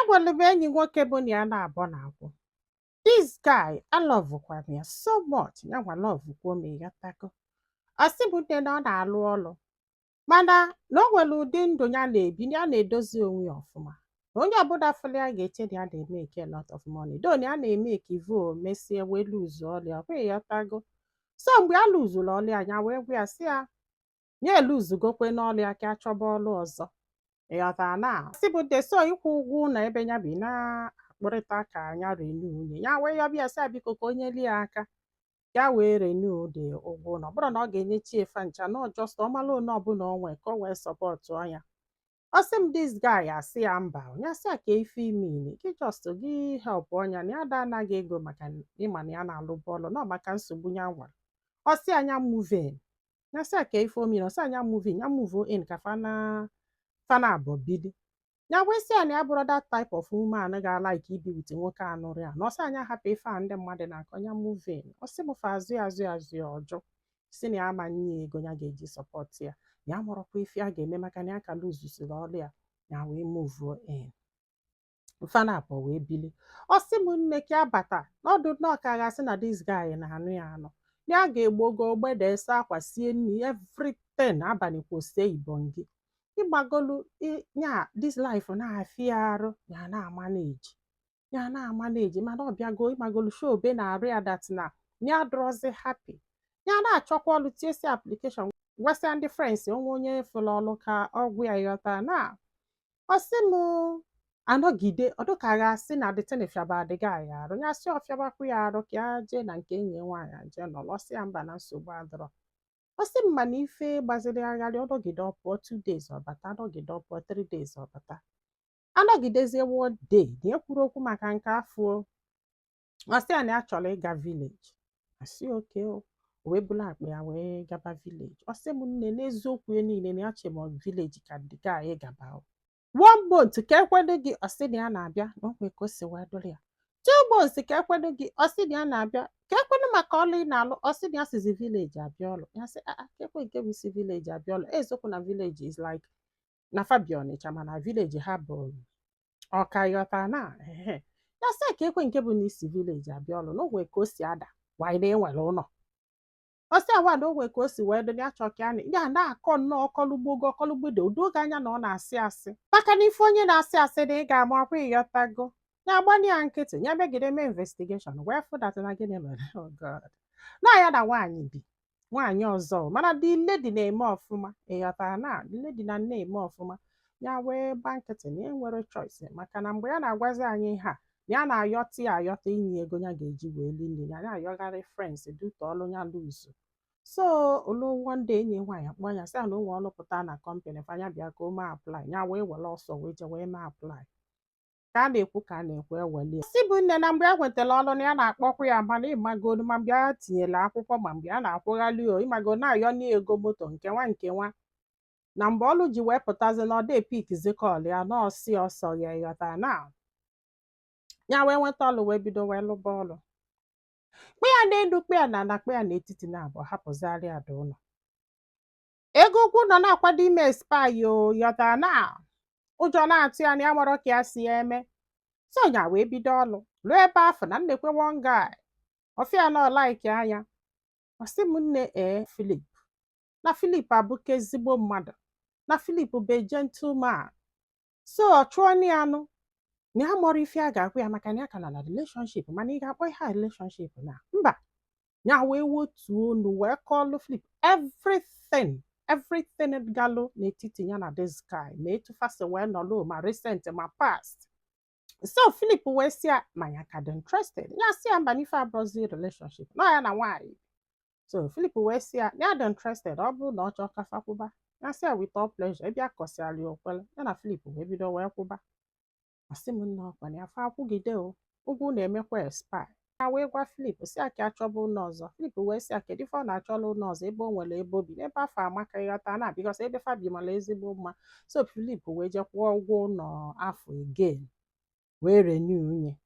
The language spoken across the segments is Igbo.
Enwere m enyi nwoke bụ na ya na-abọ na-akwụ. This guy, alovekwa m ya so much, ya nwa love kwuo m, ịghọtago. Ọ sị bụ nne na ọ na-alụ ọlụ, mana na o nwere ụdị ndụ ya na-ebi, ya na-edozi onwe ya ọfụma, na onye ọbụla fụrụ ya ga-eche na ya na-emeke a lot of money, though na ya na-emeke ivo mesie wee lose ọlụ ya, kwa ịghọtago. So mgbe ya luzuru ọlụ ya, ya wee gwa ya sị ya ya eluzugokwe n'ọlụ ya ka achọba ọlụ ọzọ, ịghọtara na sị bụ de so ịkwụ ụgwọ ụlọ ebe ya bi na-akpụrịta ka ya renew nwunye ya. Wee yọbịa sị ya biko ka o nyelu ya aka ya wee renew dị ụgwọ ụlọ. Ọ bụrụ na ọ ga-enyechi efa ncha na ọ just ọmalụ one ọbụla o nwee ka o wee supportụọ ya. Ọ sị m, this guy asị ya mba. Ya sị ya ka ife ime gị, just gị help ọnya, na ya da anaghị ego maka ịma na ya na-alụbụ ọlụ nọ maka nsogbu ya nwere. Ọ sị anya move in. Ya sị ya ka ife omere. Ọ sị anya move in, ya move in ka fana fana abụọ bili. Ya wee sị ya na ya bụrụ that type of woman ga-alike ibi with nwoke anụrụ ya, na ọ sị anya hapụ ife a ndị mmadụ na-akọ, ya move in. Ọ sị m fa azụ ya, azụ ya, azụ ya, ọjụ si na ya ama nye ego ya ga-eji support ya, na ya mụrụkwa ife a ga-eme maka na ya ka luzusiri ọlụ ya. Ya wee move in, fana abụọ wee bili. Ọ sị m nne, ka abata n'ọdụ nnọọ ka a ga-asị na this guy na-anụ ya anụ, ya ga-egbogo ogbede, esa akwa, sie nri, everything, abalị kwụsie ibongi ịgbagolu nya. This life na-afịa arụ, ya na-amaneji, ya na-amaneji, mana ọ bịago ịgbagolu shobe na-arụ ya that na ya adọrọzi happy. Ya na-achọkwa ọlụ, tiesi application, gwasịa ndị friends onwe onye fụrụ ọlụ ka ọgwụ ya, ịghọta na. Ọ sị m anọgide ọdụ ka a ga-asị na the thing fiaba adịghị ya arụ. Ya sị ọ fịabakwa ya arụ ka ya jee na nke enyi ya nwaanyị jee nọrọ. Ọ sị ya mba, na nsogbu adọrọ. Ọ sị m mana ife gbaziri agharị, ọnọgide ọ pụọ 2 days ọbata, anọgide ọ pụọ 3 days ọbata, anọgidezie. One day na ekwuru okwu maka nke afọ, ọ sị ya na ya chọrọ ịga village. Asị okay o. O wee bulu akpa ya wee gaba village. Ọ sị m nne, n'eziokwu ya niile na ya che ma village ka the guy gaba o. One month ka ekwedo gị, ọ sị na ya na-abịa, na o nwee ka o si wee dụrụ ya. 2 months ka ekwedo gị, ọ sị na ya na-abịa. Ka ekwedo maka ọlụ ị na-alụ, ọ sị na ya sizi village abịa ọlụ. Ya sị ah, ka ekwe nke bụ isi village abịa ọlụ. Eziokwu na village is like na fa bi Ọnịcha, mana village ha bụ ọka, ịghọta na ehe. Ya sị ka ekwe nke bụ na isi village abịa ọlụ, na o nwee ka o si ada wanyị na enwere ụlọ. Ọ sị awa na o nwee ka o si wee dị na ya chọọ ka ya ya na-akọ nnọọ ọkọlugbogo ọkọlugbodo odoge anya na ọ na-asị asị, maka na ife onye na-asị asị na ị ga-ama akwa, ịghọtago. Ya agbani ya nkịtị, ya megide mee investigation wee fụ that na gịnị mere? Oh God, na ya na nwaanyị bi, nwaanyị ọzọ, mana the lady na-eme ọfụma, ịghọtara na the lady na nne eme ọfụma. Ya wee gba nkịtị na enwere choice, maka na mgbe ya na-agwazi anyị ihe a, na ya na-ayọta ya ayọta inye ego ya ga-eji wee li nri ya, na-ayọgharị friends due to ọlụ ya lose. So olu one day, enyi nwaanyị akpọ ya sị ya na o nwee ọlụ pụta na company fa, ya bịa ka o mee apply. Ya wee were ọsọ wee jee wee mee apply. Ka a na-ekwu, ka a na-ekwu, eweli si bụ nne, na mgbe e nwetara ọlụ na ya na-akpọkwa ya, mana ịmagolu, ma mgbe a tinyere akwụkwọ, ma mgbe a na-akwụghalị o, ịmago, na-ayọ ego moto nke nwa nke nwa. Na mgbe ọlụ ji wee pụtazi na ọ dị pickzi call ya na ọsị ọsọ ya, ịghọtara na. Ya wee nweta ọlụ, wee bido wee lụba ọlụ, kpe ya n'elu, kpe ya na ala, kpe ya n'etiti, na abụọ hapụzarị ada ụlọ ego ụgwọ nọ na-akwado ime expire o, yọtara na. Ụjọ na-atụ ya na ya mara ka ya si ya eme. So ya wee bido ọlụ lụọ ebe afọ na nnekwe one guy ọfịa na ọ like anya. Ọ sị m nne, ee, Philip na Philip abụka ezigbo mmadụ, na Philip bụ a gentleman. So ọ chụọ ya anụ na ya mọrọ ife a ga-agwa ya, maka na ya ka nọ na relationship, mana ị ga-akpọ ihe a relationship na mba. Ya wee wotuo olu wee kọọlụ Philip everything, everything galụ n'etiti ya na this guy, ma etu fasi wee nọlụ, ma recent ma past. So Philip wee sị ya ma ya ka dị interested. Ya sị ya mba, n'ife abụrụzi relationship nọ ya na nwaanyị. So Philip wee sị ya ya dị interested, ọ bụrụ na ọ chọọ ka fa kwụba. Ya sị ya with all pleasure. Ebe a kọsịara ya, okwele ya na Philip wee bido wee kwụba. Ọ sị m nna, ọkwa na ya fa akwụgide o, ụgwọ na-emekwa expire. Ya wee gwa Philip sị ya ka achọba ụlọ ọzọ. Philip wee sị ya kedu ife ọ na-achọla ụlọ ọzọ ebe o nwere ebe obi n'ebe afọ amaka, ịghọta na, because ebe fa bi mara ezigbo mma. So Philip wee jee kwụọ ụgwọ ụlọ afọ again, wee renew nwunye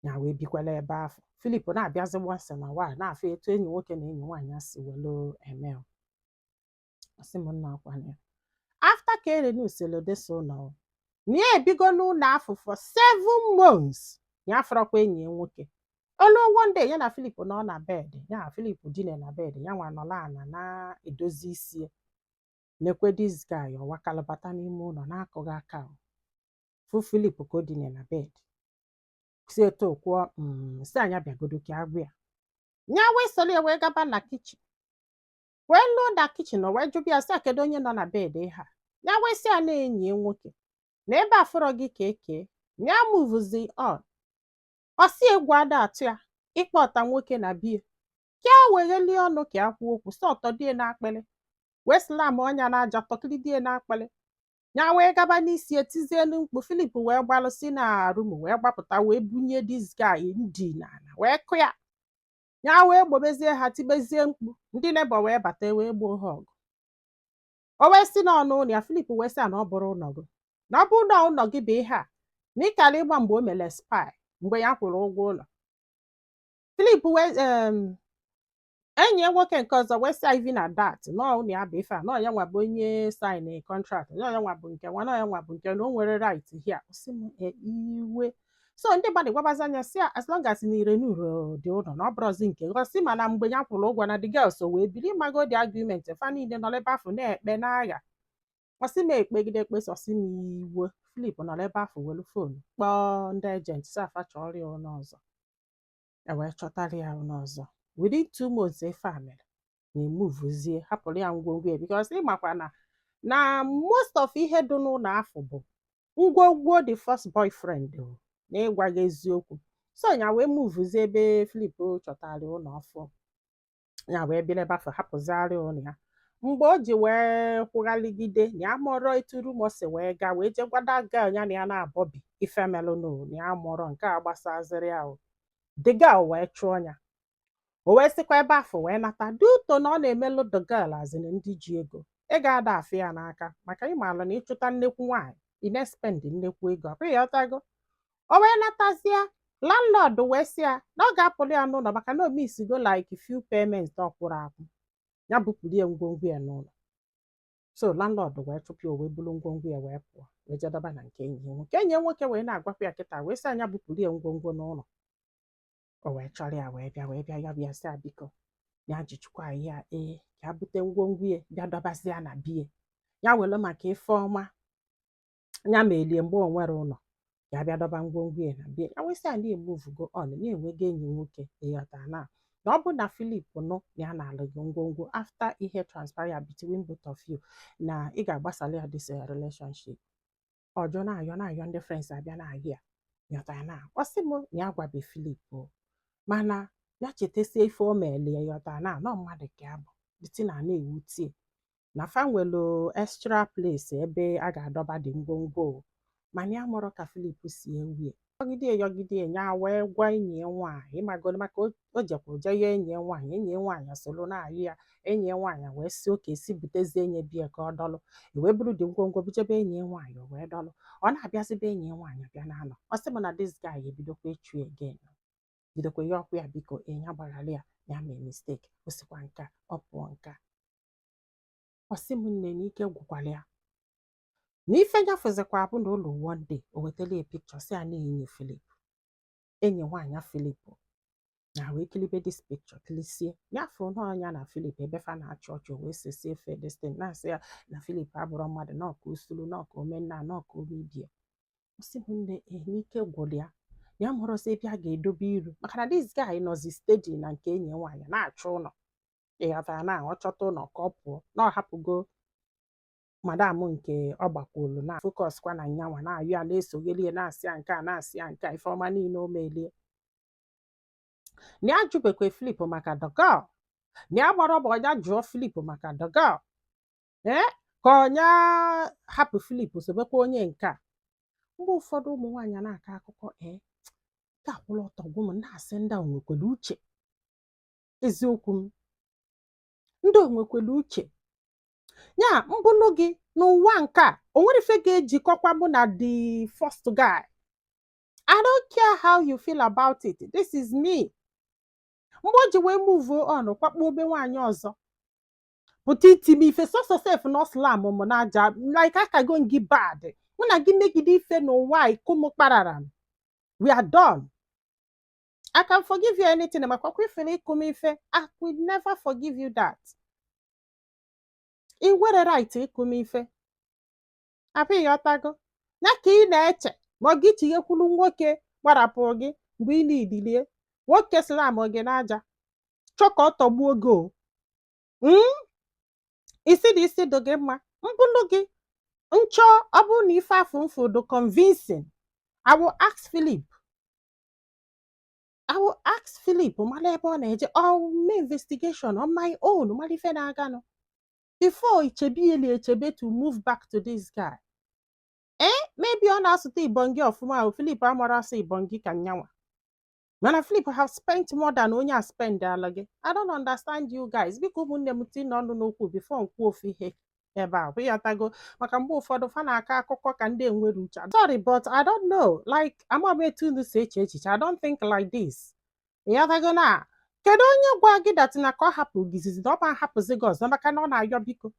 ya, wee bikwala ebe afọ. Philip na-abịazi once in a while, na-afụ etu enyi nwoke na enyi nwaanyị ya si welu eme. Ọ sị m nna, ọkwa ya after ka e renew sịrị desa ụlọ. Na ya ebigo n'ụlọ afọ for 7 months, ya afọrọkwa enyi ya nwoke. Olu one day, ya na Philip nọ na bed, ya Philip dine na bed, ya nwa nọrọ ana na-edozi isi ya. Nekwe this guy, ọwakalabata n'ime ụlọ na-akụghị aka o. Fụ Philip ka o dine na bed, si etu kwuo, si anya bịagodo ka agwụ ya. Ya wee soro ya wee gaba na kitchen, wee lụọ na kitchen. O wee jụbịa ya sị ya, kedu onye nọ na bed ha? Ya wee sị ya na enyi ya nwoke, na ebe afụrọ gị ka eke ya move on. Ọ sị egwu ada atụ ya ịkpọta nwoke na bie ka o weghelie ọnụ ka ya kwuo okwu, sị ọtọ die n'akpịrị, wee slam ọnya n'aja, tọkịrịdie n'akpịrị. Ya wee gaba n'isi etizielu mkpu. Philip wee gbalụ si na room wee gbapụta, wee bunye this guy ndị n'ala, wee kụ ya. Ya wee gbobezie ha, tibezie mkpu. Ndị neighbour wee bata, wee gboo ha ọgụ. O wee si n'ọnụ ụlọ ya. Philip wee sị ya na ọ bụrụ ụlọ gị, na ọ bụrụ na ụlọ gị bụ ihe a, na ịkara ịgba mgbe o mere spy, mgbe ya kwụrụ ụgwọ ụlọ. Philip wee enyi ya nwoke nke ọzọ wee sị even at that, nọọ ụlọ ya bụ ife a, nọọ ya nwa bụ onye sign contract, nọọ ya nwa bụ nke nwa, nọọ ya nwa bụ nke na o nwere right here. Sị m iwe so ndị mmadụ gwabazi anya, si ya as long as na irenuro dị ụlọ, na ọ bụrụzi nke gosi. Mana mgbe ya kwụrụ ụgwọ na the girls wee biri mago the argument fa niile nọ ebe afọ na-ekpe n'agha. Ọsị m ekpegide ekpesa, ọsị m iwe Philip nọ ebe afọ welu phone kpọọ ndị agent, si afa chọrọ ya ụlọ ọzọ. E wee chọtara ya ụlọ ọzọ within 2 months. Ife a mere na emuvuzie, hapụrụ ya ngwongwo ya, because ịmakwa na most of ihe dị n'ụlọ afọ bụ ngwongwo the first boyfriend o, na ịgwa gị eziokwu. So ya wee muvuzie ebe Philip chọtara ụlọ ọfụ. Ya wee bịa ebe afọ, hapụzigharị ụlọ ya. Mgbe o ji wee kwụghaligide na ya mụrọ etu rumour si wee gaa, wee jee gwada girl ya na ya na-abọbi ife melụnụ, na ya mụrọ nke a gbasazịrị ya o. The girl wee chụọ ya. O wee sịkwa ebe afọ wee nata duto na ọ na-emelụ the girl azịn ndị ji ego. Ego ada afụ ya n'aka, maka ịmalụ na ịchụta nnekwu nwaanyị, ị na-spend nnekwu ego. Ọ bụghị ọtago. O wee natazie, landlord wee sị ya na ọ ga-apụrụ ya n'ụlọ, maka na o misigo like few payments ọ kwụrụ akwụ. Ya bupụrụ ya ngwongwo ya n'ụlọ. So landlord wee chụpụ ya. O wee buru ngwongwo ya wee pụọ, wee jedebe na nke enyi ya nwoke. Enyi ya nwoke wee na-agwakwa ya kịta, wee sị anya bupụrụ ya ngwongwo n'ụlọ. O wee chọrọ ya wee bịa ya bịa sị ya biko, ya jichukwa ya ee, ka ya bute ngwongwo ya bịa dọbazie na bie ya, were maka ife ọma ya ma elie mgbe o nwere ụlọ, ya bịa dọba ngwongwo ya na bie ya. Wee sị ya na emuvugo on, na-enwego enyi nwoke. Ịghọta na ọ bụ na Philip nụ na ya na-alụ gị ngwongwo after ihe transpire between both of you, na ị ga-agbasara ya this relationship. Ọjọ na-ayọ na-ayọ, ndị friends abịa na-ayọ ya. Ịghọta na ọ sị m na ya gwabe Philip o, mana ya chetasie ife o melie. Ịghọta na nọ mmadụ ka ya bụ dịtị na na-ewutie na fa nwelu extra place ebe a ga-adọba dị ngwongwo o. Mana ya mụrụ ka Philip si ewie yọgide yọgide ya, wee gwa enyi ya nwaanyị, ịmagolo maka o jekwa je yọọ enyi ya nwaanyị. Enyi ya nwaanyị soro na-ayọ ya. Enyi ya nwaanyị wee sị oke si butezie enye bia ka ọ dọlụ. E wee buru dị ngwongwo bujebe enyi ya nwaanyị. O wee dọlụ, ọ na-abịazibe enyi ya nwaanyị bịa na-anọ. Ọ sị m na this guy ebidokwa ịchụ ya again, bidokwa ya ọkwa ya, biko ya gbaghara ya, ya mee mistake, o sikwa nke a ọ pụọ nke a. Ọ sị m nne, n'ike gwụkwara ya na ife nyafezikwa bụ na ụlọ. One day o wetara ya picture, sị ya na enyi Philip, enyi nwaanyị Philip, na wee kilibe this picture, kilisie ya, afọ n'ọnya na Philip ebe fa na-achị ọchị. O wee sesie efe this thing, na-asị ya na Philip abụrọ mmadụ, nọọ usulu, nọọ ka omenna, nọọ ka omebie. Ọ sị m nne, n'ike gwụrụ ya. Ya mụrụsị ebe a ga-edobe iru, maka na this guy nọzi steady na nke enyi ya nwaanyị na-achọ ụlọ. Ịghọtara na ọ chọta ụlọ ka ọ pụọ, na ọ hapụgo madam nke ọ gbakwuru, na focus kwa na nyanwa na-ayọ ya, na-esogheli ya, na-asị ya nke a, na-asị ya nke a, ife ọma niile o melie. Na ya jụbekwe Philip maka the girl, na ya gbara ọbọ ya jụọ Philip maka the girl, ee, ka ọnya hapụ Philip sobekwa onye nke a. Mgbe ụfọdụ ụmụ nwaanyị na-akọ akụkọ, ee, nke akwụla ọtọ gwụ m, na-asị ndị a nwekwara uche. Eziokwu m, ndị o nwekwara uche ya mbụlụ gị n'ụwa nke a, o nwere ife ga-ejikọkwa mụ na the first guy. I don't care how you feel about it, this is me. Mgbe o ji wee move on, kwakpo obe nwaanyị ọzọ, pụta iti m ife sọsọ sef na slam m n'aja like akago gị bad. Mụ na gị megide ife n'ụwa a, iko m kparara m, we are done. I can forgive you anything, maka ọkwa ifere ịkụ m ife, I will never forgive you that. Ị nwere right ịkụ m ife. Apụ ịghọtago ya ka ị na-eche ma ọ gị tinyekwulu nwoke gbarapụ gị mgbe ị na-idilie nwoke sịrị gị n'aja, chọ ka ọ tọgbuo gị o. Isi na isi dị gị mma mbụlụ gị nchọ. Ọ bụrụ na ife afụ mfụ dị convincing, I will ask Philip. I will ask Philip mara ebe ọ na-eje or mee investigation on my own, mara ife na-aganụ before ichebe ili echebe to move back to this guy. Eh, maybe ọ na-asụta Ibongi ọfụma o. Philip amara asụ Ibongi ka nyanwa, mana Philip have spent more than onye a spend ala gị. I don't understand you guys. Biko ụmụnne m, tinye ọnụ n'okwu before m kwuo ofu ihe ebe a bụ ịghọtago, maka mgbe ụfọdụ fa na-akọ akụkọ ka ndị enwere uche. Sorry, but I don't know, like, ama m etu unu si eche echiche. I don't think like this. Ịghọtago na kedu onye gwa gị that na ka ọ hapụ gị izizi na ọ ma hapụzi gị ọzọ, maka na ọ na-ayọ biko,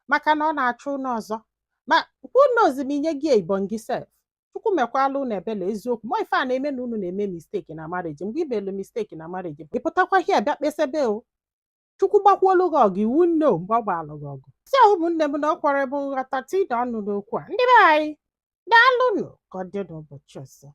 maka na ọ na-achụ ụnụ ọzọ? Ma who knows ma inye gị Ibongi sef? Chukwu mekwala unu ebele eziokwu. Ma ife a na-eme na unu na-eme mistake na marriage, mgbe i melu mistake na marriage, ị pụtakwa hie bịa kpesebe o. Chukwu gbakwuolu gị ọgụ iwu nno mgbe ọ gbalụ gị ọgụ si. Ụmụnne m, na ọ kwara ebe nghọta, tinye ọnụ n'okwu a. Ndị be anyị, daalụnụ. Ka ọ dị n'ụbọchị ọzọ.